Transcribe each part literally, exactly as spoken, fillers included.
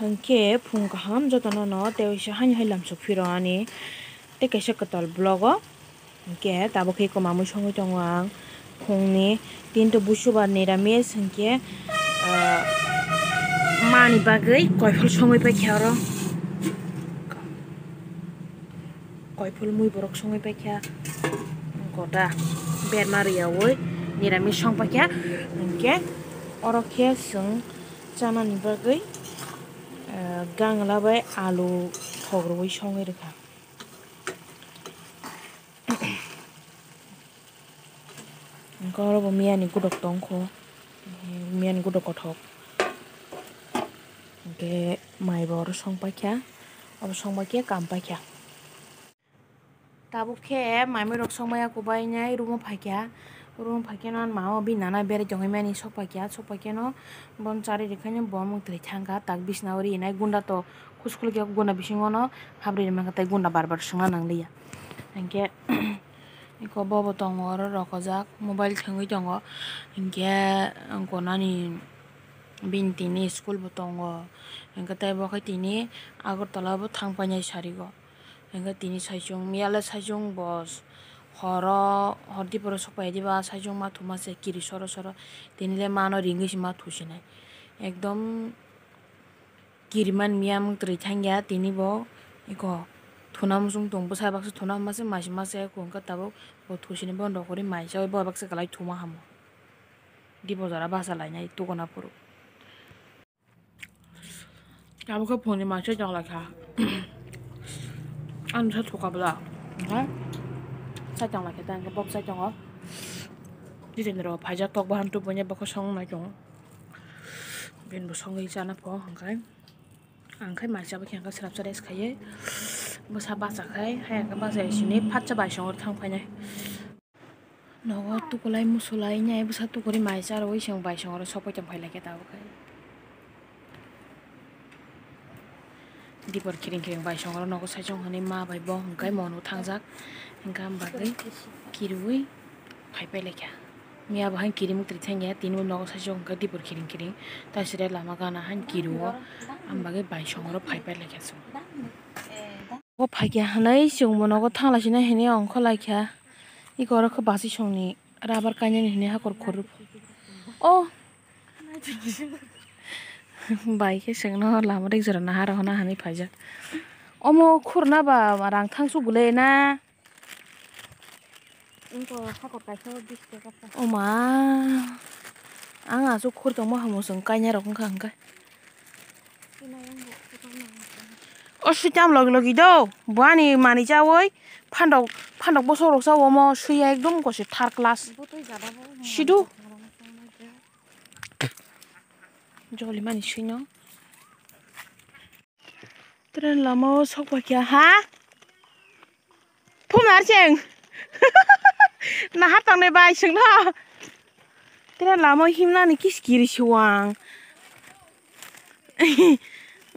Hwnkhe phung kaham jotono no tei waisa haino hai lamsok phiro ani tei kaisa kwtal vlog o. Hwnkhe tabuk khe eko mamwi songwi tongo ang phungni tinto busubar niramis hwnkhe, ah, mani bagwi koiphol songwi paikha oro. Koiphol mui borok songwi paikha gota berma riyaui niramis song paikha. Hwnkhe oro khe chwng chanani bagwi, ah, gangla bai alu thok rwui songwi rwkha. Hwnkhe oro bo miyani gudok tongkho, miyani gudok kothok. Hwnkhe mai bo oro song paikha, abo song paikhe kam paikha. Tabuk khe maimui rok song maya kubai nai room o phaikha, room o phaikhe no mama bini nana berai tongwi mani sok paikha, sok paikhe no bono charwi rwkhaino bo mung twi thangkha tak bisna o rinai gunda to. Kuskul khe gunda bisingo no habri rwmani tei gunda bar bar swngna nangliya. Hinkhe eko bobo tongo oro rokojak mobile thwngwi tongo. Hinkhe gonani bini tini school bo tongo. Hinkhe tei bo khe tini Agartala bo thang painai sarigo. Hinkhe tini saichung miyale saichung bo horo hor diporo sokpai diba saichung ma thuma se kiri soro soro. Tini le mano ringwi se ma thusinai. Ekdom kiriman miyam twrwi thangya tini bo eko thuna muchung tongo bwsa baksa thuna hwnba se mai se masa eko hwnkhe tabuk bo thusini bondo kwrwi mai se oi bo baksa kwlai thuma hamo dibo jora basa lainai tukuna phuru. Tabuk khe phone ni mai se tong lai kha ani sa thuka bwla hwnkhe sa tong lai kha ta hwnkhe bok sa tongo. Jitendra bo phaijak tok bahan tubui bokhe song nai tongo. Bini bo songwi chana pho hwnkhe ang khai mai chabakhe hwnkhe swrapsa rest khaiwi bwsa bachakhai hai hwnkhe bachai sini phatsa baisongor thang phainai. Nogo tukulai musulai nai bwsa tukuri mai charwi chwng baisongoro sokphaikha phailaikhe tabukhe. Dipor kiring kiring baisongoro nogo saichung hwnwi ma bai bo hwnkhe mono thangjak hwnkhe am bagwi kirwi phaipai laikha. Miya bo haino kirimwi twi thangya tini bo nogo saichung hwnkhe dipor kiring kiring taisere lama gana haino kirio am bagwi baisongoro phaipai laikha chwng. O phaikha hwnwi chwngbo nogo thanglaisina hwnwi ongkhor laikha. Eko oro khe bachwi songni rubber kainani hwnwi hakor khoro. O bai khe chwngno lama rik jora naharok hwnna hwnwi phaijak. Omo khurna ba rang thangsu bwle na? Wngkha hakor kaisa o bish taka ta. Oma, ang aswk khur tongma hamo chwng kainarok wngkha hwnkhe. O swi tam logi logi do, bo ani manwi chawi phandok, phandok bosong rok cha omo swiya ekdom kosi third class. Sidu. Joli mani swino. Train lama o sok paikha ha. Phumar cheng. Nahar tongnai bai chwngno. Train lama o himnani kis kiri suwang.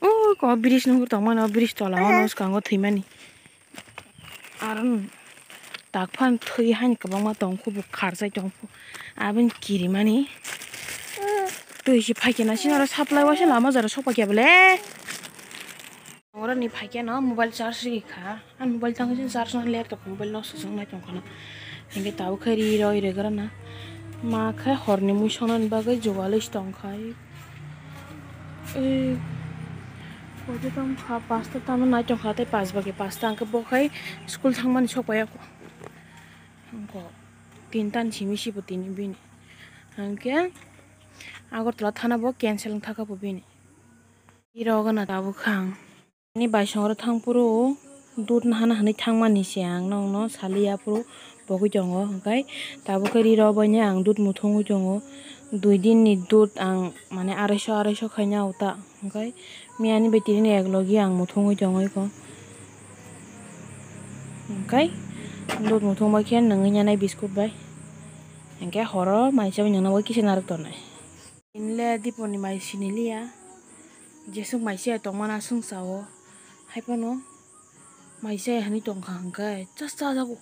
O ko bridge nungkhe tongmani o bridge tola o swkango thwimani. Aro tak phan thwi haino kwbangma tongkhu bo kharjai tongkhu aboni kirimani. Twi se phaikhe na sini oro supply waisa lama jora sok paikha bole. Oro ni phaikhe no mobile charge rikha. Ang mobile tang sini charge no ler tong mobile no sosong nai tong khana. Hinkhe tabuk khe ri roi regra na. Ma khe hor ni mui song nani bagwi jugalwi se tong khai. Ei, koito tamo kha, pasta tamo nai tong kha, tei pas bagwi pasta hwnkhe bo khai school thangmani sok pai ya kho. Hwnkhe tinta ni simi si bo tini bini. Hwnkhe Agartala thana bo cancel wng thaka bo bini. Iro gana tabuk kha ang. Ani baisongoro thang phuru dud nahana hinwi thangmani se ang nokno saliya phuru pogwi tongo, hwnkhe tabuk khe ri rw baino ang dud muthungwi tongo. Dui din ni dud ang mane araiso araiso khaina uta, hwnkhe miyani bai tini ek logi ang muthungwi tongo eko. Hwnkhe dud muthung bai khe nungwi nyanai biskut bai, hwnkhe horo mai chawi nungna bai kisa narwk tongnai. Tini le dipor ni mai sini liya, jeswk mai se tongmani aswk sao, hai phano mai se hinwi tongkha hwnkhe chas chajago,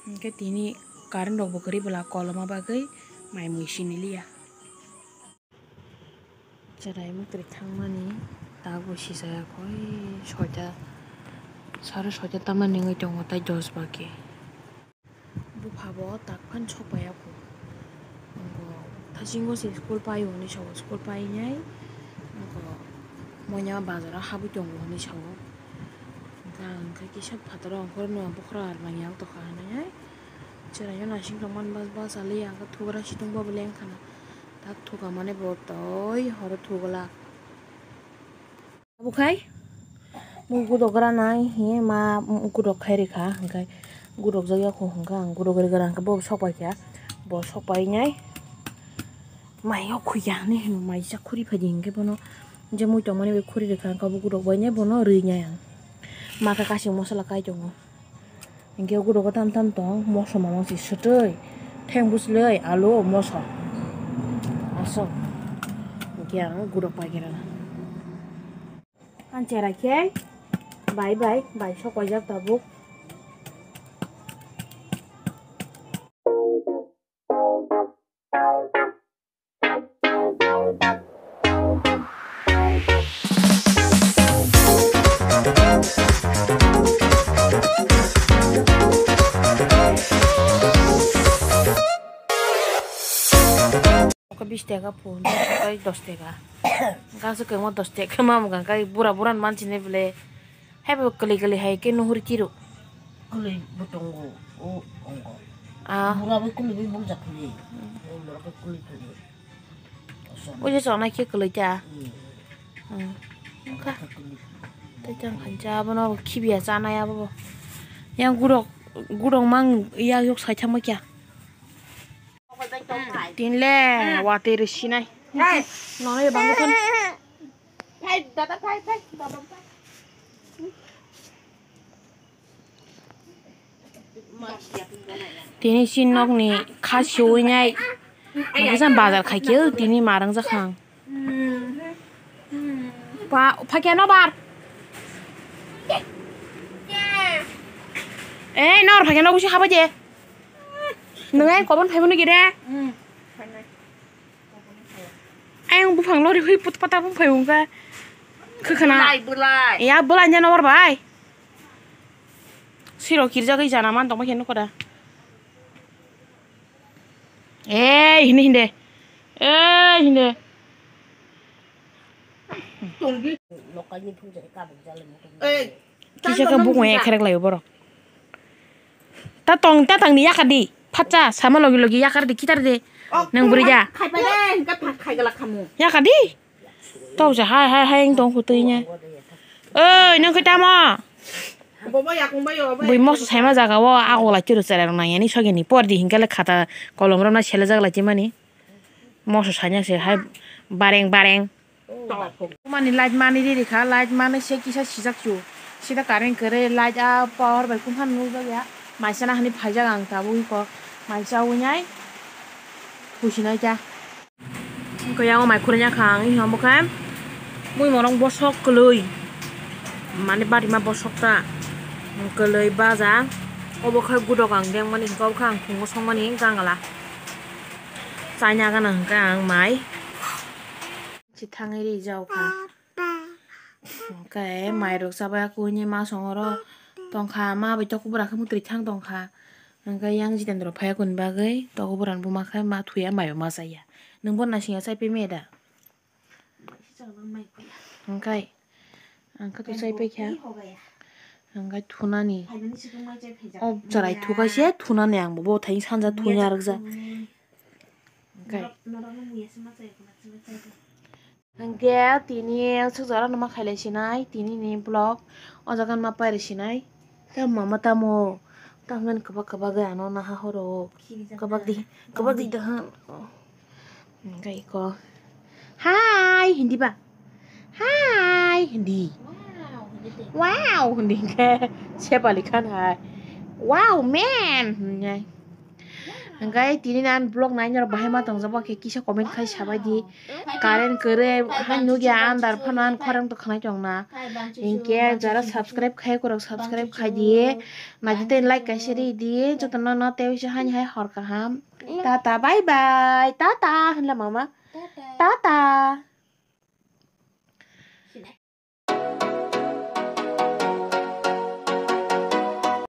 hwnkhe tini current rok bo kwrwi bwla koloma bagwi mai mui sini liya. Cherai mwtwrwi thangmani tak bo sijak koi soita, sare soita tamani wngwi tongo tai dos baki. Bupha bo tak phano sok paiya kho. Wngkha thasingo se school pai hwnwi sao, school painai wngkha moina bazaro habwi tongo hwnwi sao. Wngkha ang khe kisa phataro wngkhorno bokhorok almani ang tokha hwnwi. Chwraino naising tongmani bas bas ali ang khe thugra situng bo beleng khana. Tak thuka mani bo toi horo thugla. Abo khai bo gudok gra nai hiye ma gudok khai rikha, hwnkhe gudok jak ya kho hwnkhe ang gudok ri gra hwnkhe bo sok pai kha, bo sok pai nai mai o khuya hinwi hino mai jak khuri phai di hwnkhe bono je mui tongmani bai khuri rikha hwnkhe bo gudok bai nai bono ri nai ang ma khe kasing mosola kai tongo. Hingke o gudok o tam tam tong, moso mano si sotoi, theng bwswlwi, alu, moso. Asok. Hingke ang gudok pai khe rana. Ang cherai khe, bai bai, bai sok paijak tabuk. Oke, bis teka pun, oke, dos teka. Kasu kemo dos teka, mam gangkai bura bura manchine bele. Hai bo kwlwi kwlwi hai khe nuhur kiro. Kwlwi bo tongo, o ongo. Ah. Bura bo kwlwi bo bumjak kwlwi. Hmm. O norok kwlwi kwlwi. Oso. O je chonai khe kwlwi ta. Hmm. Hmm. Wngkha. Kwlwi. Tei tang khancha abono khibiya chanai abo bo. Yang gurok, gurok mang yak yok sai thangma kya. Tinle, hmm, watwi rw sinai. Hey. Nono ye bangwi thon. Phai, dada, phai, phai, dada, phai. Tini si nokni kha siwi nai. Makasam bazar khai khe tini marang jakhang. Pa, phai khe no bar. Ei, nor phai khe no busi haba je. Nung ai kobon phai bono gire. Ayang buphang lori hui put pata buphai wngkha. Khwkhwna. Bwlai, bwlai. Ya, bwlai nya nor bai. Siro kirjagwi jana man tongma khe nukho da. Ei, hinde, hinde. Ei, hinde. Tongdi. Lokalni phunjai kabuk jalai mutung. Ei, kisa khe bukung ya kherek laio borok. Ta tong, ta tangni yakar di. Phatsa, sama logi logi yakar di, kitar di. Oh, nang buri ja. Khai pa de, hingka pha-, khai gala khamu. Yakar di. Tau se hai, hai, hai, wng tong khutui nya. Oi, nang khe tamo? Bobo yakung ba yo, ba. Bui moso saima jaga o, ago la churu chara rok nang yani sogeni por di hingka le khata kolom rok na sele jak lai chimani. Moso sanya se hai bareng bareng. Mani light mani riri kha, light mani se kisa sijak chu. Sida current kwrwi light a power bai kung khan nukjak ya. Maisa na hani phaijak ang tabuk iko. Maisa winai. Khusinai kya. Kaya o mai khurnya kha ang iho bokhe. Mui morong bosok kwlwi. Mani bari ma bosok ta. Kwlwi baja. Obo khe gudok ang deng mani kok kha ang phungo song mani gangala. Chaina gana hwnkhe ang mai. Chithangwi rijak kha. Hwnkhe mairok chabai kuni ma songoro tongkha, ma bai tokobora khe mwtwrwi thang tongkha. Hwnkhe yang Jitendra phaiya kuni bagwi tokobora ni buma khe ma thuya maibo ma chaya. Nwng bono naisingya chaipai maya da? Hwnkhe ang khe to chaipaikha. Hwnkhe thunani. O chwrai thukaise thunani ang bo bo thai sanja thuya rwkjak. Hwnkhe. Hwnkhe tini swkjak rokno ma khailai sinai, tini ni vlog o jaga ma pairwi sinai. Tamo mama tamo, tamo kwbak kwbak gaya no naha horo. Kwbak di, kwbak di da han. Hwnkhe iko. Hi hindi ba? Hi hindi. Wow hindi. Wow hindi hwnkhe sepali khan hai. Wow man hwnkhe. Hwnkhe tini ni ani vlog nai norok bahai ma tongjak ba khe kisa comment khai sabai di. Current kwrwi hai nukya andar phano ani khorang to khwnai tongna. Hinkhe jara subscribe khai kwrwk subscribe khai di. Naidi tei like kaisa ri di. Jotono no tei hai hai hor kaham. Tata bye bye. Tata hinla mama. Tata. Kile.